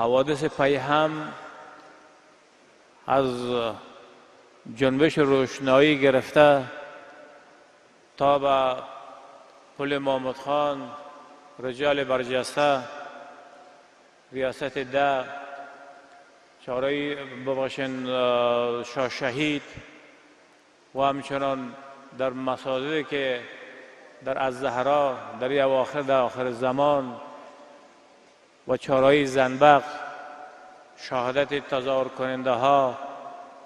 حوادث پیهم از جنبش روشنایی گرفته تا به پل محمد خان، رجال برجسته، ریاست ده، چارای ببخشین شاه شهید و همچنان در مساجدی که در الزهرا در اواخر در آخر زمان و چارای زنبق، شهادت تظاهر کننده ها،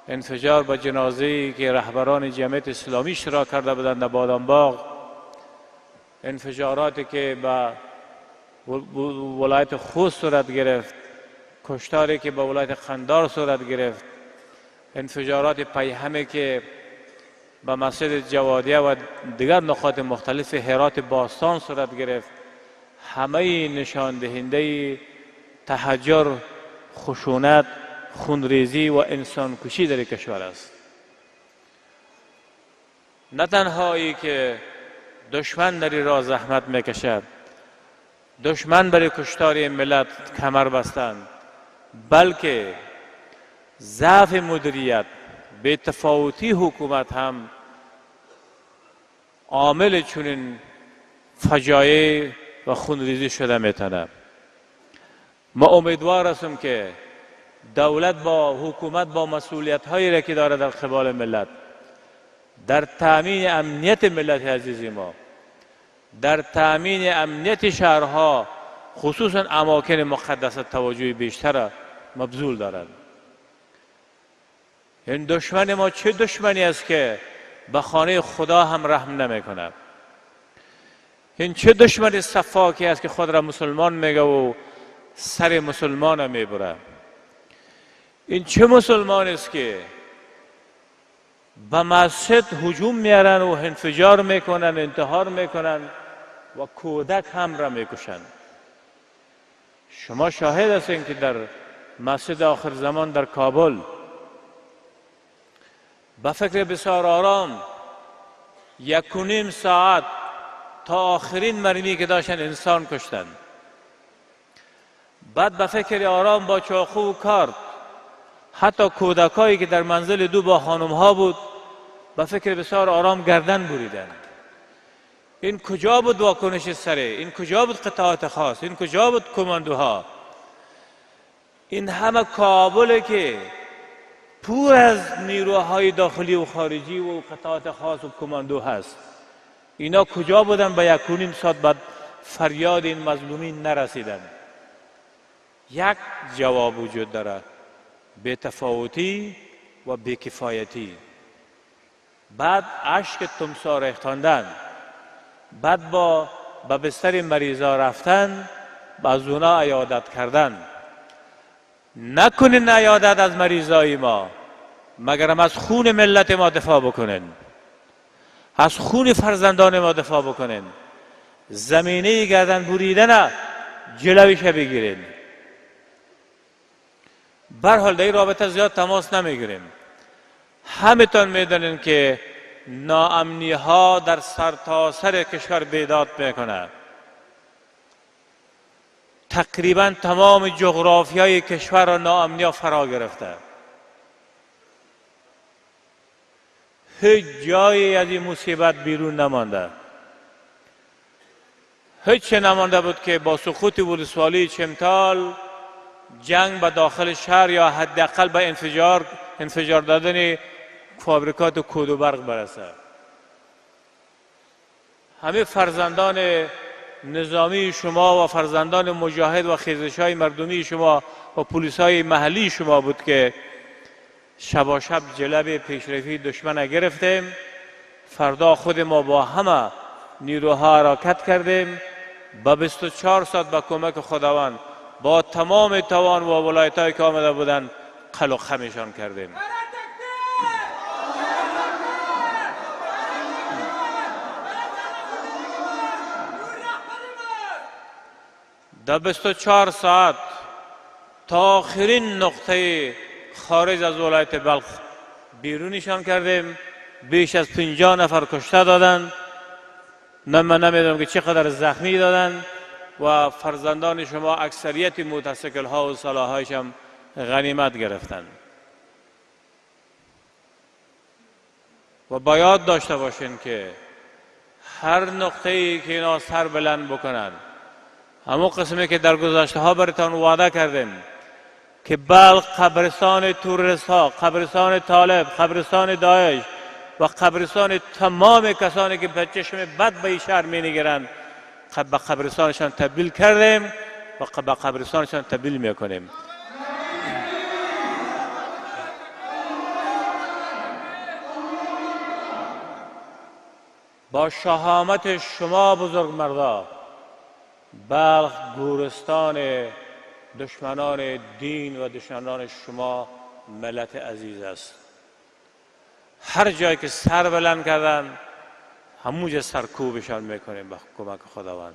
انفجار با جنازه‌ای که رهبران جمعیت اسلامی اشتراک کرده بودند در بادامباغ، انفجاراتی که به ولایت خوست صورت گرفت، کشتاری که به ولایت قندار صورت گرفت، انفجارات پیهمی که به مسجد جوادیه و دیگر نقاط مختلف هرات باستان صورت گرفت، همه نشان دهنده تحجر، خشونت، خونریزی و انسان کشی در کشور است. نه تنها ای که دشمن در این راه زحمت میکشد، دشمن برای کشتار ملت کمر بستند، بلکه ضعف مدیریت، بی‌تفاوتی حکومت هم عامل چنین فجایع و خونریزی شده میتونه. ما امیدوار هستم که دولت با حکومت با مسئولیت هایی را که داره در قبال ملت، در تامین امنیت ملت عزیز ما، در تامین امنیت شهرها، خصوصا اماکن مقدس، توجه بیشتر مبذول دارند. این دشمن ما چه دشمنی است که به خانه خدا هم رحم نمیکند؟ این چه دشمن صفاکی است که خود را مسلمان میگه و سر مسلمان میبره؟ این چه مسلمان است که به مسجد هجوم میارن و انفجار میکنن، انتحار میکنن و کودک هم را میکشن؟ شما شاهد هستین که در مسجد آخر زمان در کابل به فکر بسیار آرام 1.5 ساعت تا آخرین مرمی که داشتن انسان کشتن. بعد به فکر آرام با چاقو و کارد حتی کودکایی که در منزل دو با خانم ها بود به فکر بسیار آرام گردن بریدن. این کجا بود واکنش سره؟ این کجا بود قطعات خاص؟ این کجا بود کماندوها؟ این همه کابل که پر از نیروهای داخلی و خارجی و قطعات خاص و کماندو هست، اینا کجا بودن به 1.5 ساعت بعد فریاد این مظلومین نرسیدن؟ یک جواب وجود داره: بی‌تفاوتی و بی‌کفایتی. بعد اشک تمساح ریختاندن، بعد با به بستر مریضا رفتن، از اونا عیادت کردن. نکنین عیادت از مریضای ما، مگرم از خون ملت ما دفاع بکنین، از خون فرزندان ما دفاع بکنین. زمینه گردن بریدن جلویش بگیرین. به هر حال در این رابطه زیاد تماس نمیگیریم. همتان میدانین که ناامنی ها در سرتاسر کشور بیداد میکنه. تقریبا تمام جغرافیای کشور را ناامنی ها فرا گرفته. هیچ جایی از این مصیبت بیرون نمانده. هیچ نمانده بود که با سقوط ولسوالی چمتال جنگ به داخل شهر یا حداقل به انفجار دادن فابریکات کود و برق برسه. همه فرزندان نظامی شما و فرزندان مجاهد و خیزش‌های مردمی شما و پلیس‌های محلی شما بود که شباشب جلب پیشروی دشمن گرفتیم. فردا خود ما با همه نیروها حرکت کردیم، با 24 ساعت با کمک خداوند با تمام توان و ولایت‌هایی که آمده بودند قلق خمشان کردیم. در 24 ساعت تا آخرین نقطه خارج از ولایت بلخ بیرونشان کردیم. بیش از 50 نفر کشته دادند. نه من نمیدونم که چقدر زخمی دادند. و فرزندان شما اکثریت موتورسیکل ها و سلاح هم غنیمت گرفتند. و باید داشته باشین که هر نقطه ای که اینا سر بلند بکنند، همون قسمی که در گذشته ها براتان وعده کردیم که بلخ قبرستان تروریست ها، قبرستان طالب، قبرستان داعش و قبرستان تمام کسانی که به چشم بد به این شهر می نگرند، به قبرستانشان تبدیل کردیم و به قبرستانشان تبدیل میکنیم. با شهامت شما بزرگ مردا، بلخ گورستان دشمنان دین و دشمنان شما ملت عزیز است. هر جایی که سر بلند کردن همونجا سرکوبشان میکنیم با کمک خداوند.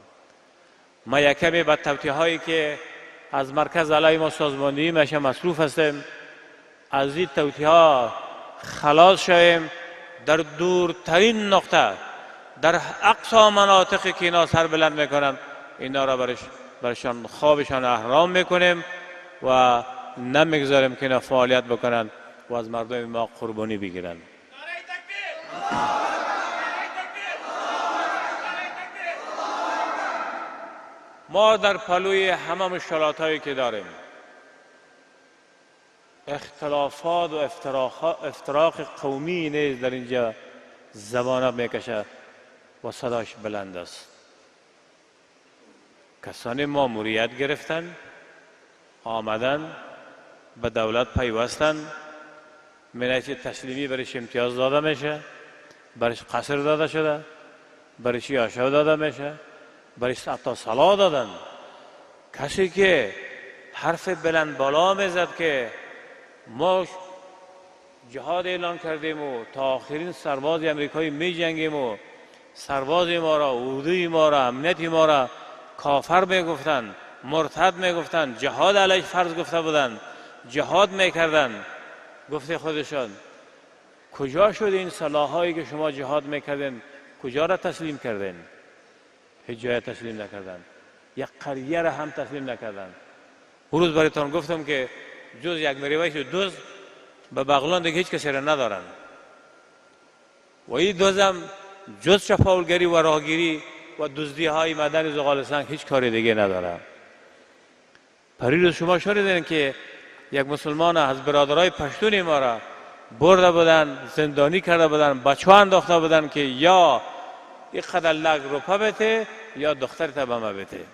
ما یکمی به توطئه هایی که از مرکز علیه ما سازماندهی میشه مصروف هستیم، از این توطئه ها خلاص شویم. در دورترین نقطه، در اقصا مناطقی که اینا سر بلند میکنن، اینا را برشان خوابشان احرام میکنیم و نمیگذاریم که اینا فعالیت بکنن و از مردم ما قربانی بگیرن. ما در پلوی همه مشکلات هایی که داریم، اختلافات و افتراق قومی نیز در اینجا زبانه میکشه و صداش بلند است. کسانی ماموریت گرفتن، آمدن به دولت پیوستن، منیت تسلیمی برش امتیاز داده میشه، برش قصر داده شده، برش یاشو داده میشه، برش حتی سلاح دادن. کسی که حرف بلند بالا میزد که ما جهاد اعلان کردیم و تا آخرین سرباز امریکایی می جنگیم و سرباز ما را، اردوی ما را، امنیت ما را کافر میگفتند، مرتد میگفتند، جهاد علیه فرض گفته بودند، جهاد میکردند. گفته خودشان کجا شد این سلاحایی که شما جهاد میکردین؟ کجا را تسلیم کردین؟ هیچ جای تسلیم نکردند، یک قریه را هم تسلیم نکردند. اون روز برایتان گفتم که جز یک مریویش دوز به بغلان دیگه هیچ کسی را ندارند و این دوزم جز چپاولگری و راهگیری و دزدی های معدن زغال سنگ هیچ کاری دیگه نداره. پریروز شما شنیدین که یک مسلمان از برادرای پشتون ما را برده بودن، زندانی کرده بودن، بچه انداخته بودن که یا اینقدر لگ روپه بته یا دخترت به ما بته.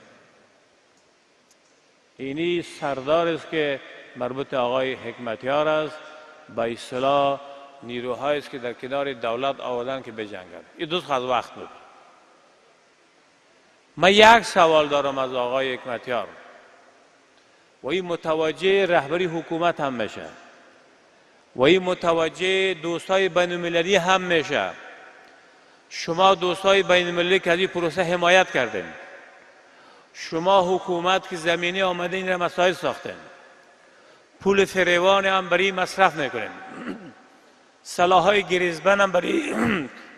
اینی سردار است که مربوط آقای حکمتیار است، به اصطلاح نیروهایی است که در کنار دولت آوردن که بجنگند. این دوست از وقت بود. من یک سوال دارم از آقای حکمتیار و این متوجه رهبری حکومت هم میشه و این متوجه دوستای بین المللی هم میشه. شما دوستای بین المللی که از این پروسه حمایت کردین، شما حکومت که زمینی آمده این را مسائل ساختین، پول فریوان هم برای مصرف میکنین، سلاح‌های گریزبن هم برای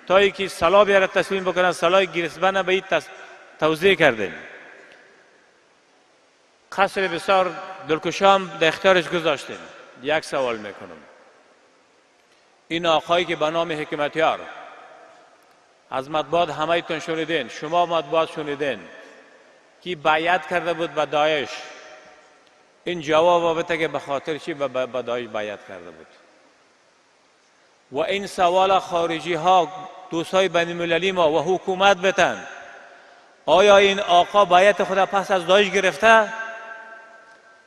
تا اینکه سلاح بیاره تسلیم بکنن، سلاح گریزبن هم برای توزیع کردین، قصر بسیار دلکشام در اختیارش گذاشتین. یک سوال میکنم، این آقایی که به نام حکمتیار از مطبوعات همه تون شنیدین، شما مطبوعات شنیدین که بیعت کرده بود به داعش، این جواب بده که به خاطر چی به داعش بیعت کرده بود؟ و این سوال خارجی ها، دوستای بین المللی ما و حکومت بتن، آیا این آقا بیعت خود پس از داعش گرفته؟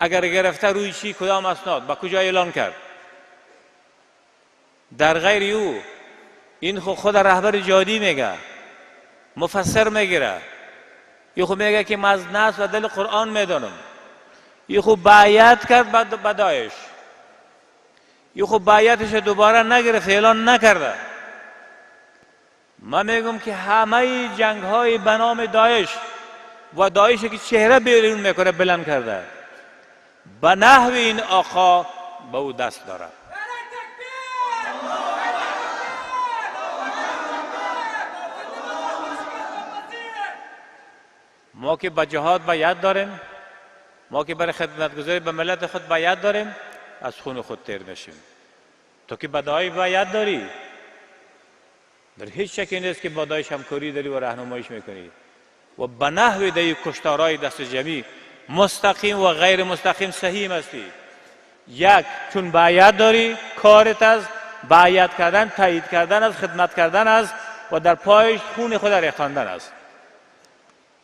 اگر گرفته روی چی، کدام اسناد، به کجا اعلان کرد؟ در غیر او این خود رهبر جهادی میگه، مفسر میگیره، این خود میگه که من از نص و دل قرآن میدانم، این خود بیعت کرد به داعش، این خود بیعتش دوباره نگرفت، اعلان نکرده. من میگم که همه جنگ های به نام داعش و داعش که چهره بیرون میکنه بلند کرده، به نحو این آقا به او دست داره. ما که به جهاد بیعت داریم، ما که برای خدمتگذاری به ملت خود بیعت داریم، از خون خود تیر میشیم. تو که به داعش بیعت داری، در هیچ شکی نیست که با داعش همکاری داری و راهنماییش میکنی و به نحو در کشتارهای دست جمعی مستقیم و غیر مستقیم سهیم هستی. یک، چون بیعت داری، کارت از بیعت کردن، تایید کردن از، خدمت کردن از و در پایش خون خود ریختاندن است.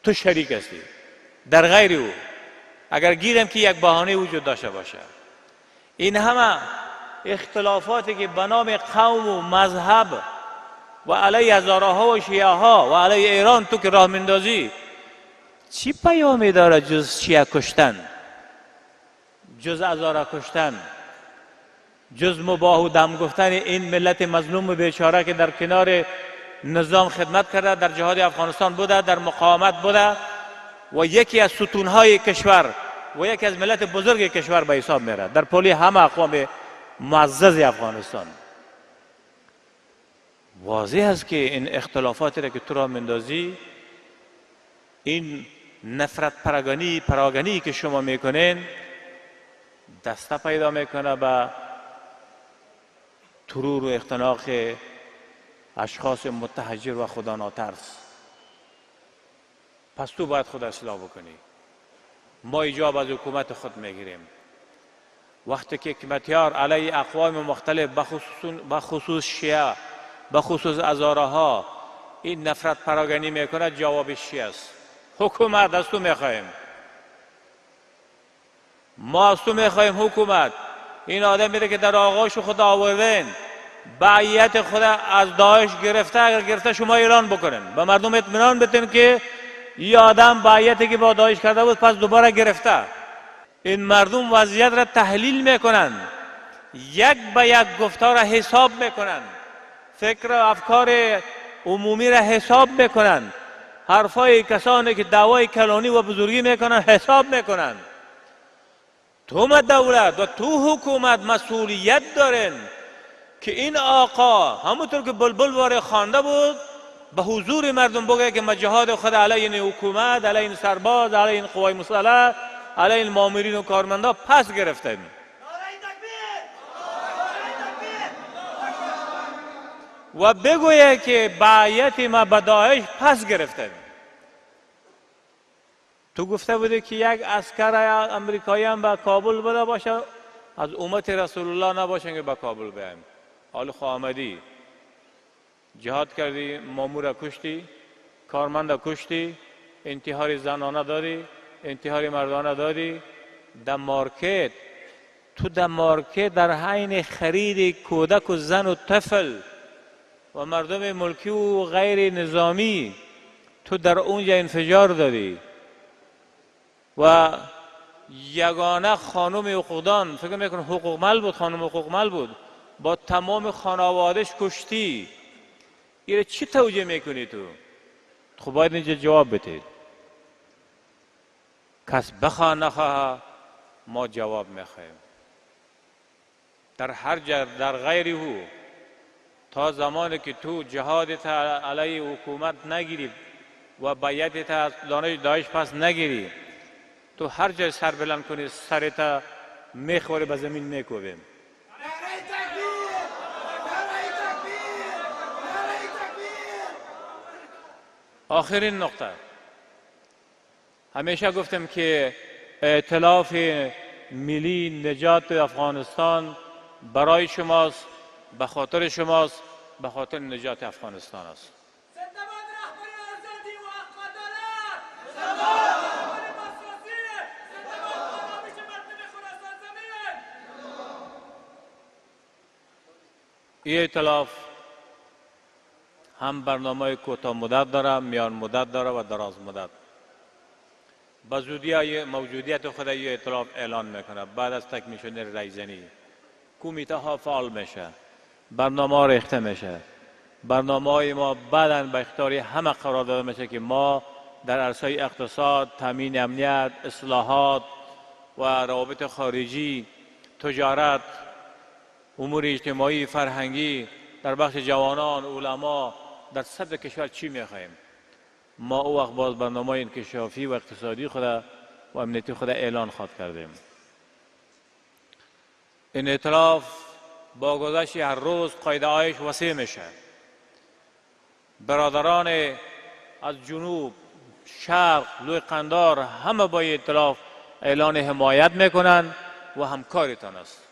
تو شریک هستی. در غیر او اگر گیرم که یک بهانه وجود داشته باشه، این همه اختلافاتی که به نام قوم و مذهب و علیه هزاره و شیعه ها و علیه ایران تو که راه میندازی، چی پیامی داره جز شیعه کشتن، جز هزاره کشتن، جز مباح و دم گفتن این ملت مظلوم و بیچاره که در کنار نظام خدمت کرده، در جهاد افغانستان بوده، در مقاومت بوده و یکی از ستونهای کشور و یکی از ملت بزرگ کشور به حساب میره در پولی همه اقوام معزز افغانستان. واضح است که این اختلافاتی را که تو را مندازی، این نفرت پراگنی که شما میکنین، دسته پیدا میکنه به ترور و اختناق اشخاص متحجر و خدا ناترس. پس تو باید خود اصلاح بکنی. ما ایجاب از حکومت خود میگیریم. وقتی که حکمتیار علیه اقوام مختلف، بخصوص شیعه، بخصوص هزاره ها، این نفرت پراگنی میکنه، جوابش چی است؟ حکومت از تو میخواهیم، ما از تو میخواهیم حکومت. این آدم میره که در آغاش خود آوردن، بعیت خود از داعش گرفته، اگر گرفته شما اعلان بکنن، به مردم اطمینان بتین که این آدم بعیتی که با داعش کرده بود پس دوباره گرفته. این مردم وضعیت را تحلیل میکنن، یک به یک گفتار را حساب میکنن، فکر و افکار عمومی را حساب میکنن، حرفای کسانی که دعوای کلانی و بزرگی میکنن حساب میکنن. تو دولت و تو حکومت مسئولیت دارن که این آقا همونطور که بلبل واره خوانده بود به حضور مردم بگه که ما جهاد خود علیه این حکومت، علیه این سرباز، علیه این قوای مسلح، علیه این مامورین و کارمندا پس گرفتیم. و بگویه که بعیت ما به داعش پس گرفتیم. تو گفته بودی که یک عسکر امریکایی هم به کابل بوده باشه، از امت رسول الله نباشن که به کابل بیایم. حال خو آمدی، جهاد کردی، مامور کشتی، کارمند کشتی، انتحار زنانه دادی، انتحار مردانه دادی. در مارکت، تو در مارکت در حین خرید کودک و زن و طفل و مردم ملکی و غیر نظامی تو در اونجا انفجار دادی و یگانه خانم حقوقدان، فکر میکنم حقوقمل بود، خانم حقوقمل بود، با تمام خانوادهش کشتی. ایره چی توجیه میکنی تو؟ خب باید اینجا جواب بدید. کس بخواه نخواه ما جواب میخوایم. در هر جا در غیر او تا زمانی که تو جهادت علیه حکومت نگیری و بیعتت از دانش داعش پس نگیری، تو هر جای سر بلند کنی سرت میخوری به زمین میکوبیم. آخرین نقطه، همیشه گفتم که ائتلاف ملی نجات افغانستان برای شماست، به خاطر شماست، به خاطر نجات افغانستان است. این ائتلاف هم برنامه کوتاه مدت داره، میان مدت داره و دراز مدت. به زودی موجودیت خود این ائتلاف اعلان میکنه. بعد از تکمیل شدن رایزنی کمیته ها فعال میشه، برنامه ها ریخته میشه، برنامه های ما بعدا به اختیار همه قرار داده میشه که ما در عرصه اقتصاد، تامین امنیت، اصلاحات و روابط خارجی، تجارت، امور اجتماعی، فرهنگی، در بخش جوانان، علما، در صدر کشور چی میخواهیم. ما او وقت باز برنامه انکشافی و اقتصادی خود و امنیتی خود اعلان خواد کردیم. این ائتلاف با گذشت هر روز قاعده هایش وسیع میشه. برادران از جنوب، شرق، لوی قندار همه با ائتلاف اعلان حمایت میکنن و همکارتان است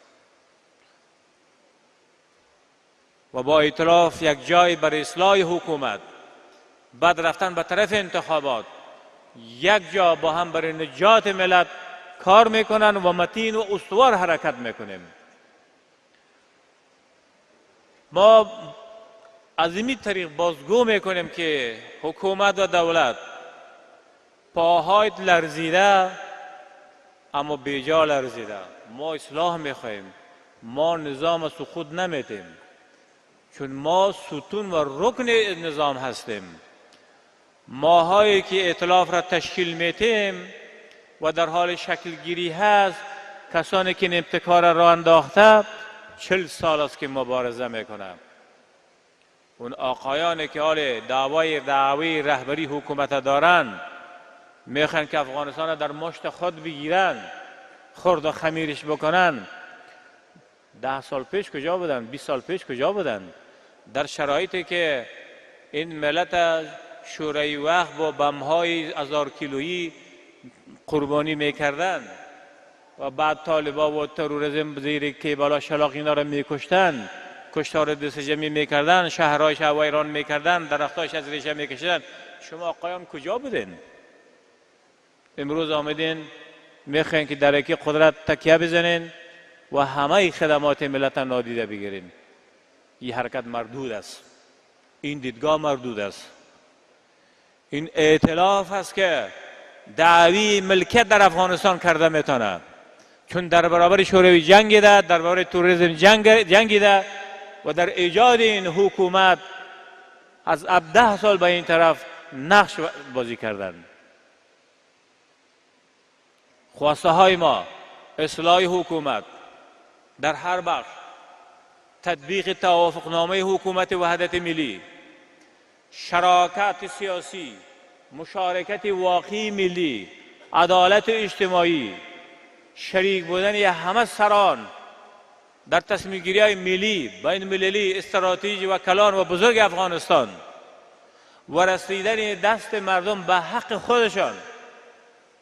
و با ائتلاف یک جای برای اصلاح حکومت، بعد رفتن به طرف انتخابات، یک جا با هم برای نجات ملت کار میکنن و متین و استوار حرکت میکنیم. ما از این طریق بازگو میکنیم که حکومت و دولت پاهایت لرزیده اما بیجا لرزیده. ما اصلاح میخواهیم، ما نظام سقوط نمیتیم، چون ما ستون و رکن نظام هستیم. ماهایی که ائتلاف را تشکیل میتیم و در حال شکل گیری هست، کسانی که این ابتکار را انداخته 40 سال است که مبارزه میکنه. اون آقایانی که حال دعوی رهبری حکومت دارن، میخوان که افغانستان را در مشت خود بگیرن، خرد و خمیرش بکنن، 10 سال پیش کجا بودن؟ 20 سال پیش کجا بودن؟ در شرایطی که این ملت شورای وقت با بم‌های 1000 کیلویی قربانی میکردن و بعد طالبا و تروریسم زیر کیبالا شلاق اینا را میکشتن، کشتار دست جمعی میکردن، شهرهایش ویران میکردن، درختایش از ریشه میکشیدن. شما آقایان کجا بودین؟ امروز آمدین میخواین که در یکی قدرت تکیه بزنین و همه خدمات ملت نادیده بگیرین. این حرکت مردود است، این دیدگاه مردود است. این ائتلاف است که دعوی ملکیت در افغانستان کرده میتونه، چون در برابر شوروی جنگیده، در برابر تروریسم جنگیده و در ایجاد این حکومت از 17 سال به این طرف نقش بازی کردن. خواسته های ما اصلاح حکومت در هر بخش، تطبیق توافقنامه حکومت وحدت ملی، شراکت سیاسی، مشارکت واقعی ملی، عدالت اجتماعی، شریک بودن همه سران در تصمیم گیری های ملی، بین المللی، استراتژی و کلان و بزرگ افغانستان و رسیدن دست مردم به حق خودشان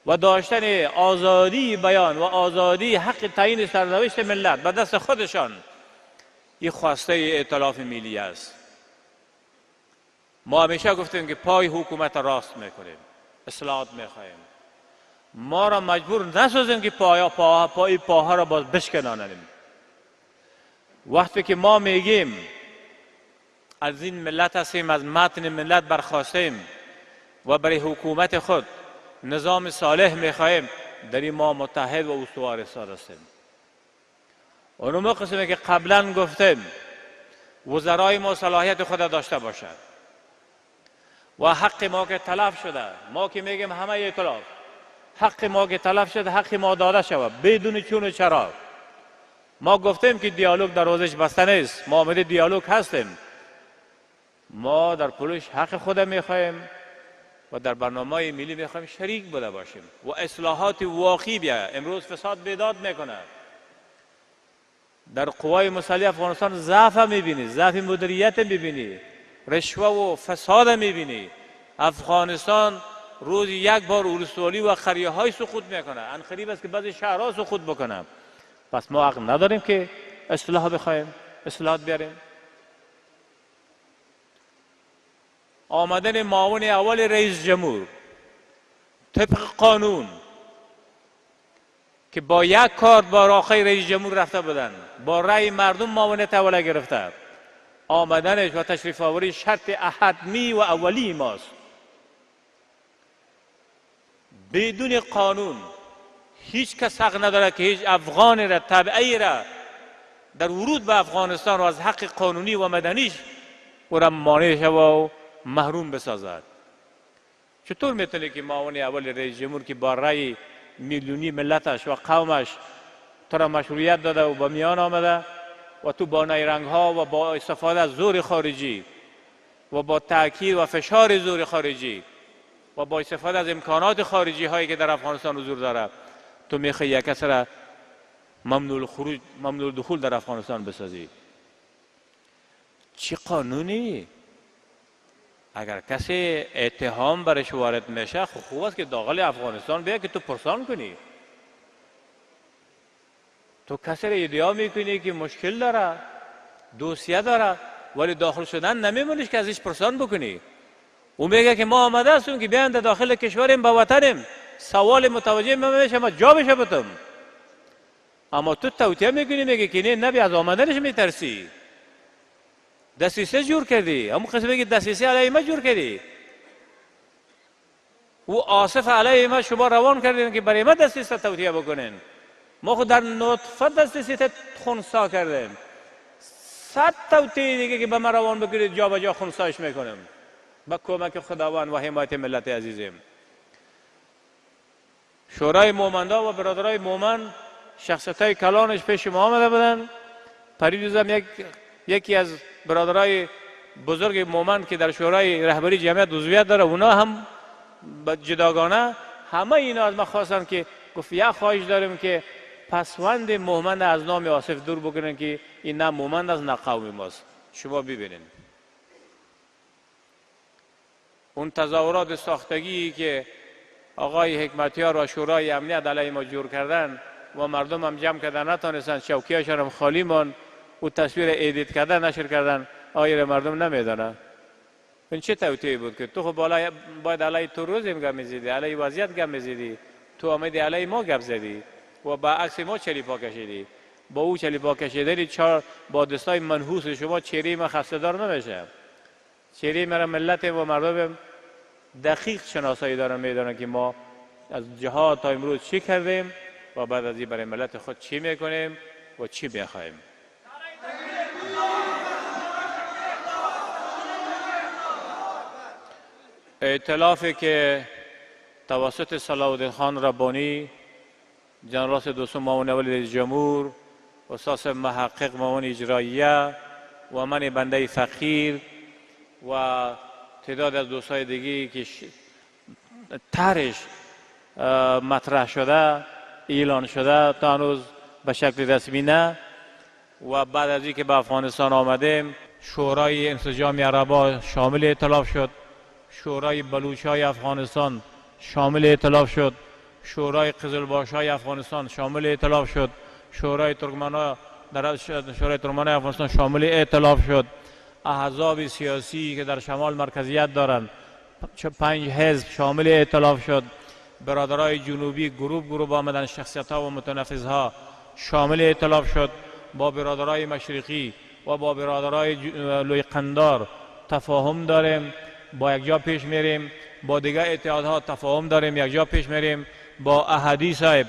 و داشتن آزادی بیان و آزادی حق تعیین سرنوشت ملت به دست خودشان، این خواسته ائتلاف ملی است. ما همیشه گفتیم که پای حکومت راست میکنیم، اصلاحات میخواهیم. ما را مجبور نسازیم که پای پاها را باز بشکنانیم. وقتی که ما میگیم از این ملت هستیم، از متن ملت برخواستیم و برای حکومت خود نظام صالح میخواهیم، در این ما متحد و استوار هستیم. اونم قسمی که قبلا گفتیم وزرای ما صلاحیت خود داشته باشد و حق ما که تلف شده، ما که میگیم همه ائتلاف، حق ما که تلف شده، حق ما داده شود بدون چون و چرا. ما گفتیم که دیالوگ دروازش بسته نیست، ما آمده دیالوگ هستیم. ما در پلوش حق خود میخواهیم و در برنامه ملی میخوایم شریک بوده باشیم و اصلاحات واقعی بیاید. امروز فساد بیداد میکنه، در قوای مسلح افغانستان ضعف میبینی، ضعف مدیریت میبینی، رشوه و فساد میبینی. افغانستان روز یک بار ولسوالی و قریه های سقوط میکنه، ان قریب است که بعضی شهرها سقوط بکنه. پس ما حق نداریم که اصلاح بخوایم، اصلاحات بیاریم. آمدن معاون اول رئیس جمهور طبق قانون که با یک کارت با آقای رئیس جمهور رفته بودن، با رأی مردم معاونت اول گرفته، آمدنش و تشریف آوری شرط حتمی و اولی ماست. بدون قانون هیچ کس حق نداره که هیچ افغانی را، تبعی را در ورود به افغانستان و از حق قانونی و مدنیش او را مانع شود و محروم بسازد. چطور میتونه که معاون اول رئیس جمهور که با رأی میلیونی ملتش و قومش تو را مشروعیت داده و به میان آمده و تو با نیرنگ ها و با استفاده از زور خارجی و با تأکید و فشار زور خارجی و با استفاده از امکانات خارجی هایی که در افغانستان حضور داره تو میخوای یک کس را ممنوع خروج، ممنوع دخول در افغانستان بسازی. چی قانونی؟ اگر کسی اتهام برش وارد میشه خب خوب است که داخل افغانستان بیا که تو پرسان کنی. تو کسی را ادعا میکنی که مشکل داره، دوسیه داره، ولی داخل شدن نمیمونیش که ازش پرسان بکنی. او میگه که ما آمده هستیم که بیاین در داخل کشوریم، به وطنیم، سوال متوجه من میشه، ما جا بشه بتم. اما تو توطئه میکنی، میگه که نه نبی، از آمدنش میترسی، دسیسه جور کردی. همون قسمه که دسیسه علیه ما جور کردی، او آصف علیه ما شما روان کردین که برای ما دسیسه توطئه بکنین. ما خود در نطفه دسیسه خونسا کردیم. 100 توطئه دیگه که به ما روان بکنید جا به جا خونسایش میکنم با کمک خداوند و حمایت ملت عزیزم. شورای مومندا و برادرای مومن شخصیت های کلانش پیش ما آمده بودن. پریروز هم یکی از برادرای بزرگ مومن که در شورای رهبری جمعیت عضویت داره، اونا هم جداگانه همه اینا از ما خواستن که گفت یک خواهش داریم که پسوند مومن از نام آصف دور بکنن که این نه مومن از نه قوم ماست. شما ببینین اون تظاهرات ساختگی که آقای حکمتیار و شورای امنیت علیه ما جور کردن و مردم هم جمع کردن نتانستن، چوکیاشان هم خالی مان، او تصویر edit کردن نشر کردن، آیا مردم نمیدانه این چه توطئه‌ای بود که تو خب باید علیه تروریسم گپ میزدی، علیه وضعیت گپ میزدی، تو آمدی علیه ما گپ زدی و با عکس ما چلیپا کشیدی. با او چلیپا کشیدنی چهار با دستای منحوس شما چهره ما خسته‌دار نمیشه. چهره مرا ملت و مردم دقیق شناسایی دارن، میدانن که ما از جهاد تا امروز چی کردیم و بعد از این برای ملت خود چی میکنیم و چی میخواهیم. ائتلافی که توسط صلاح الدین خان ربانی، جنرال دوستم معاون اول رئیس جمهور، استاد محقق معاون اجراییه و من بنده فقیر و تعداد از دوستای دیگه که طرحش مطرح شده، اعلان شده، تا هنوز به شکل رسمی نه. و بعد از اینکه به افغانستان آمدیم، شورای انسجام عربا شامل ائتلاف شد، شورای بلوچ‌های افغانستان شامل ائتلاف شد، شورای قزلباش‌های افغانستان شامل ائتلاف شد، شورای ترکمن‌ها در شورای ترکمن‌های افغانستان شامل ائتلاف شد. احزاب سیاسی که در شمال مرکزیت دارند، 5 حزب شامل ائتلاف شد. برادرای جنوبی گروه گروه آمدن، شخصیت‌ها و متنفذها شامل ائتلاف شد. با برادرای مشرقی و با برادرای لوی قندار تفاهم داریم، با یک جا پیش میریم. با دیگر اتحادها تفاهم داریم، یک جا پیش میریم. با احدی صاحب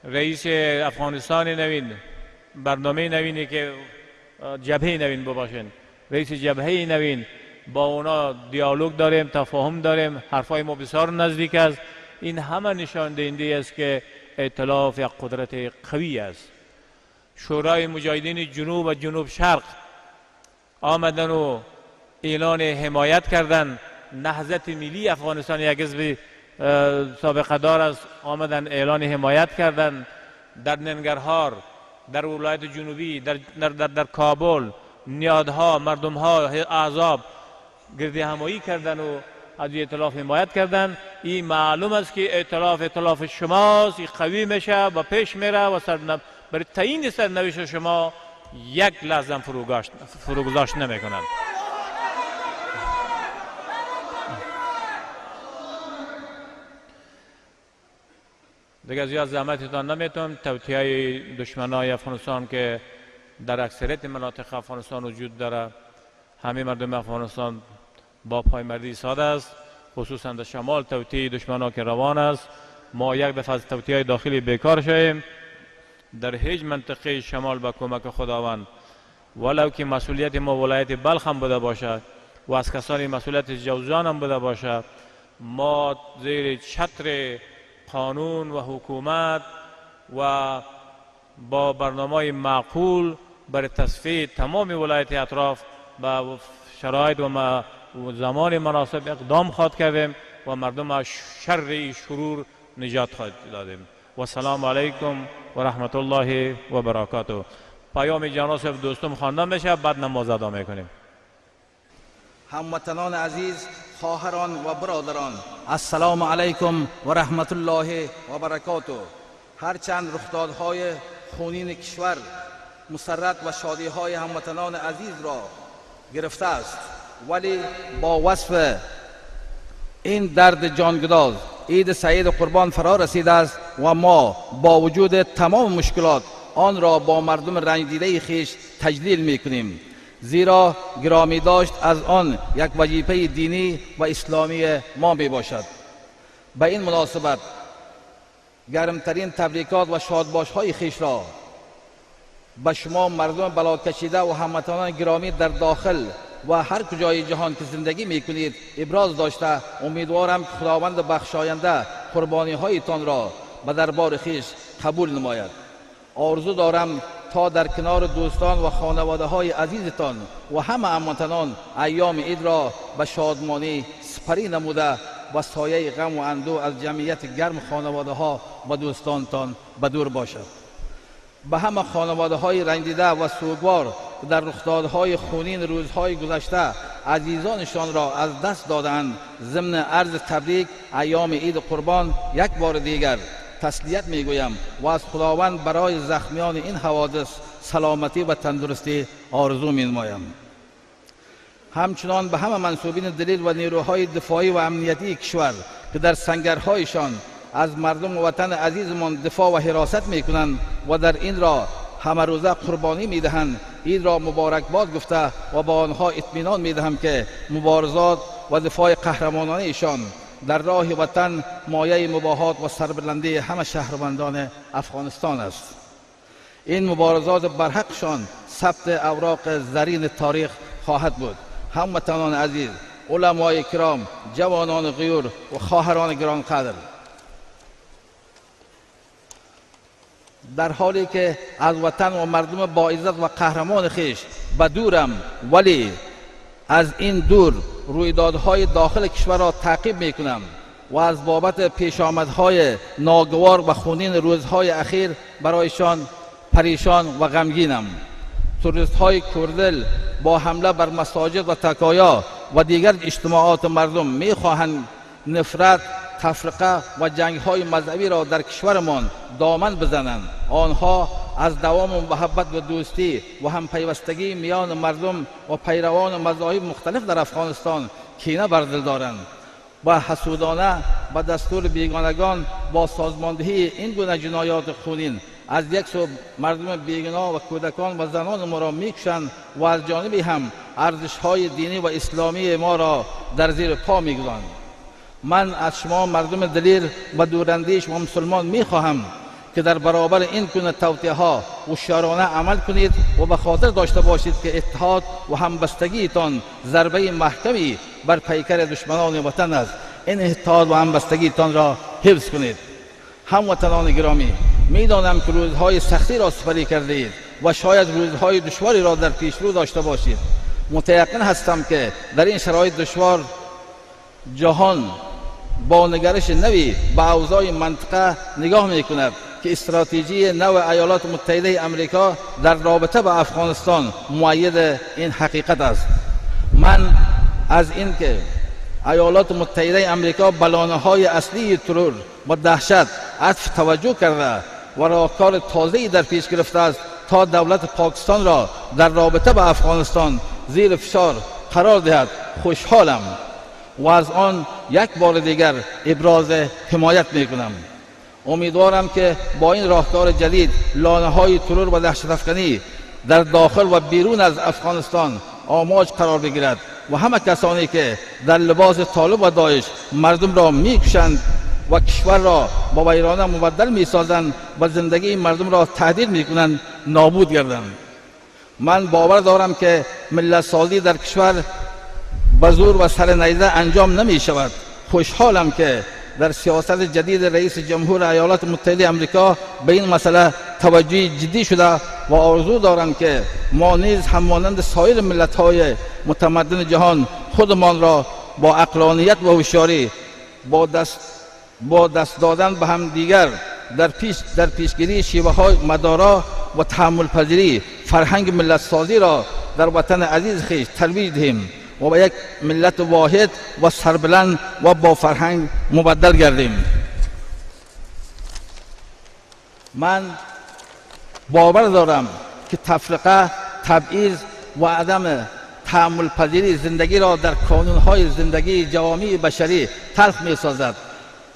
رئیس افغانستان نوین، برنامه نوینی که جبهه نوین بباشین، رئیس جبهه نوین، با اونا دیالوگ داریم، تفاهم داریم، حرفای ما بسیار نزدیک است. این همه نشان دهنده است که ائتلاف یک قدرت قوی است. شورای مجاهدین جنوب و جنوب شرق آمدن و اعلان حمایت کردن. نهضت ملی افغانستان یک حزب سابقه دار است، آمدن اعلان حمایت کردن. در ننگرهار، در ولایت جنوبی، در, در, در, در کابل، نیادها، مردمها، احزاب گرد همایی کردن و از ائتلاف حمایت کردن. این معلوم است که ائتلاف ائتلاف شماست، این قوی میشه و پیش میره و برای تعیین سرنوشت شما یک لحظه فروگذاشت نمیکنند. دیگه زیاد زحمتتان نمیتونم. توطئه دشمنای افغانستان که در اکثریت مناطق افغانستان وجود داره، همه مردم افغانستان با پایمردی ساده است، خصوصا در شمال توطئه دشمنان که روان است. ما یک دفعه از توطئه داخلی بیکار شویم در هیچ منطقه شمال با کمک خداوند، ولو که مسئولیت ما ولایت بلخ هم بوده باشد و از کسانی مسئولیت جوزجان هم بوده باشد، ما زیر چتر قانون و حکومت و با برنامه معقول برای تصفیه تمام ولایت اطراف با شرایط و زمان مناسب اقدام خواهد کردیم. و مردم از شر شرور نجات خواهد دادیم. و سلام علیکم و رحمت الله و برکاته. پیام جناب صاحب دوستم خوانده میشه، بعد نماز ادا میکنیم. هموطنان عزیز، خواهران و برادران، السلام علیکم و رحمت الله و برکاته. هرچند رخدادهای خونین کشور مسرت و شادیهای هموطنان عزیز را گرفته است، ولی با وصف این درد جانگداز عید سعید قربان فرا رسیده است و ما با وجود تمام مشکلات آن را با مردم رنج دیده خویش تجلیل میکنیم، زیرا گرامی داشت از آن یک وظیفه دینی و اسلامی ما می باشد. به این مناسبت گرمترین تبریکات و شادباش‌های خویش را به شما مردم بلا کشیده و هموطنان گرامی در داخل و هر کجای جهان که زندگی میکنید ابراز داشته، امیدوارم که خداوند بخشاینده قربانی هایتان را به دربار خویش قبول نماید. آرزو دارم تا در کنار دوستان و خانواده های عزیزتان و همه هموطنان ایام عید را به شادمانی سپری نموده و سایه غم و اندوه از جمعیت گرم خانواده ها و دوستانتان به دور باشد. به همه خانواده های رنجیده و سوگوار در رخدادهای خونین روزهای گذشته عزیزانشان را از دست دادند، ضمن عرض تبریک ایام عید قربان یک بار دیگر تسلیت میگویم و از خداوند برای زخمیان این حوادث سلامتی و تندرستی آرزو مینمایم. همچنان به همه منسوبین دلیل و نیروهای دفاعی و امنیتی کشور که در سنگرهایشان از مردم و وطن عزیزمان دفاع و حراست میکنند و در این را همه روزه قربانی میدهند، این را مبارکباد گفته و با آنها اطمینان میدهم که مبارزات و دفاع قهرمانانه ایشان در راه وطن مایه مباهات و سربلندی همه شهروندان افغانستان است. این مبارزات برحقشان ثبت اوراق زرین تاریخ خواهد بود. هموطنان عزیز، علمای کرام، جوانان غیور و خواهران گرانقدر، در حالی که از وطن و مردم با عزت و قهرمان خویش به دورم، ولی از این دور رویدادهای داخل کشور را تعقیب میکنم و از بابت پیشامدهای ناگوار و خونین روزهای اخیر برایشان پریشان و غمگینم. تروریست‌های کوردل با حمله بر مساجد و تکایا و دیگر اجتماعات مردم میخواهند نفرت، تفرقه و جنگ‌های مذهبی را در کشورمان دامن بزنند. آنها از دوام محبت و دوستی و همپیوستگی میان مردم و پیروان مذاهب مختلف در افغانستان کینه بر دل دارند و حسودانه به دستور بیگانگان با سازماندهی این گونه جنایات خونین از یک سو مردم بیگناه و کودکان و زنان ما را میکشند و از جانبی هم ارزش‌های دینی و اسلامی ما را در زیر پا میگذارند. من از شما مردم دلیر و دوراندیش و مسلمان میخواهم که در برابر این گونه توطئه‌ها هوشیارانه عمل کنید و به خاطر داشته باشید که اتحاد و همبستگیتان ضربه محکمی بر پیکر دشمنان وطن است. این اتحاد و همبستگیتان را حفظ کنید. هموطنان گرامی، میدانم که روزهای سختی را سپری کرده اید و شاید روزهای دشواری را در پیش رو داشته باشید. متیقن هستم که در این شرایط دشوار جهان با نگرش نوی به اوضاع منطقه نگاه می کند که استراتژی نو ایالات متحده امریکا در رابطه با افغانستان مؤید این حقیقت است. من از اینکه ایالات متحده امریکا به لانه‌های اصلی ترور و دهشت عطف توجه کرده و راهکار تازه‌ای در پیش گرفته است تا دولت پاکستان را در رابطه با افغانستان زیر فشار قرار دهد، خوشحالم و از آن یک بار دیگر ابراز حمایت میکنم. امیدوارم که با این راهکار جدید لانه‌های ترور و دهشت افکنی در داخل و بیرون از افغانستان آماج قرار بگیرد و همه کسانی که در لباس طالب و داعش مردم را میکشند و کشور را با ویرانه مبدل میسازند و زندگی مردم را تهدید میکنند نابود گردند. من باور دارم که ملت سازی در کشور به زور و سر نیزه انجام نمی شود. خوشحالم که در سیاست جدید رئیس جمهور ایالات متحده امریکا به این مسئله توجه جدی شده و آرزو دارم که ما نیز همانند سایر ملت‌های متمدن جهان خودمان را با عقلانیت و هوشیاری با دست دادن به هم دیگر در پیشگیری شیوه های مدارا و تحمل پذیری فرهنگ ملت سازی را در وطن عزیز خویش ترویج دهیم و به یک ملت واحد و سربلند و با فرهنگ مبدل گردیم. من باور دارم که تفرقه، تبعیض و عدم تحمل پذیری زندگی را در کانونهای زندگی جوامع بشری تلخ می سازد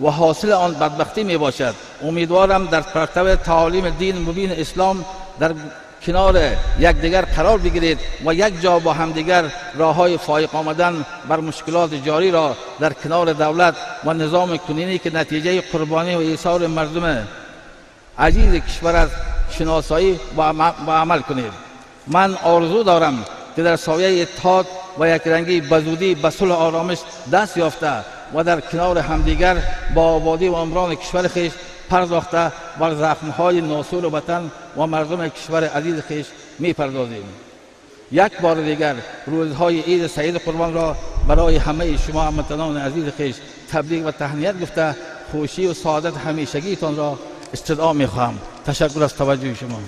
و حاصل آن بدبختی می باشد. امیدوارم در پرتو تعالیم دین مبین اسلام در کنار یکدیگر قرار بگیرید و یک جا با همدیگر راههای فائق آمدن بر مشکلات جاری را در کنار دولت و نظام کنونی که نتیجه قربانی و ایثار مردم عزیز کشور است شناسایی و عمل کنید. من آرزو دارم که در سایه اتحاد و یکرنگی به زودی به صلح آرامش دست یافته و در کنار همدیگر با آبادی و عمران کشور خویش پرداخته بر زخم‌های ناسور وطن و مردم کشور عزیز خویش می‌پردازیم. یک بار دیگر روزهای عید سعید قربان را برای همه شما هموطنان عزیز خویش تبریک و تهنیت گفته خوشی و سعادت همیشگیتان را استدعا می‌خواهم. تشکر از توجه شما.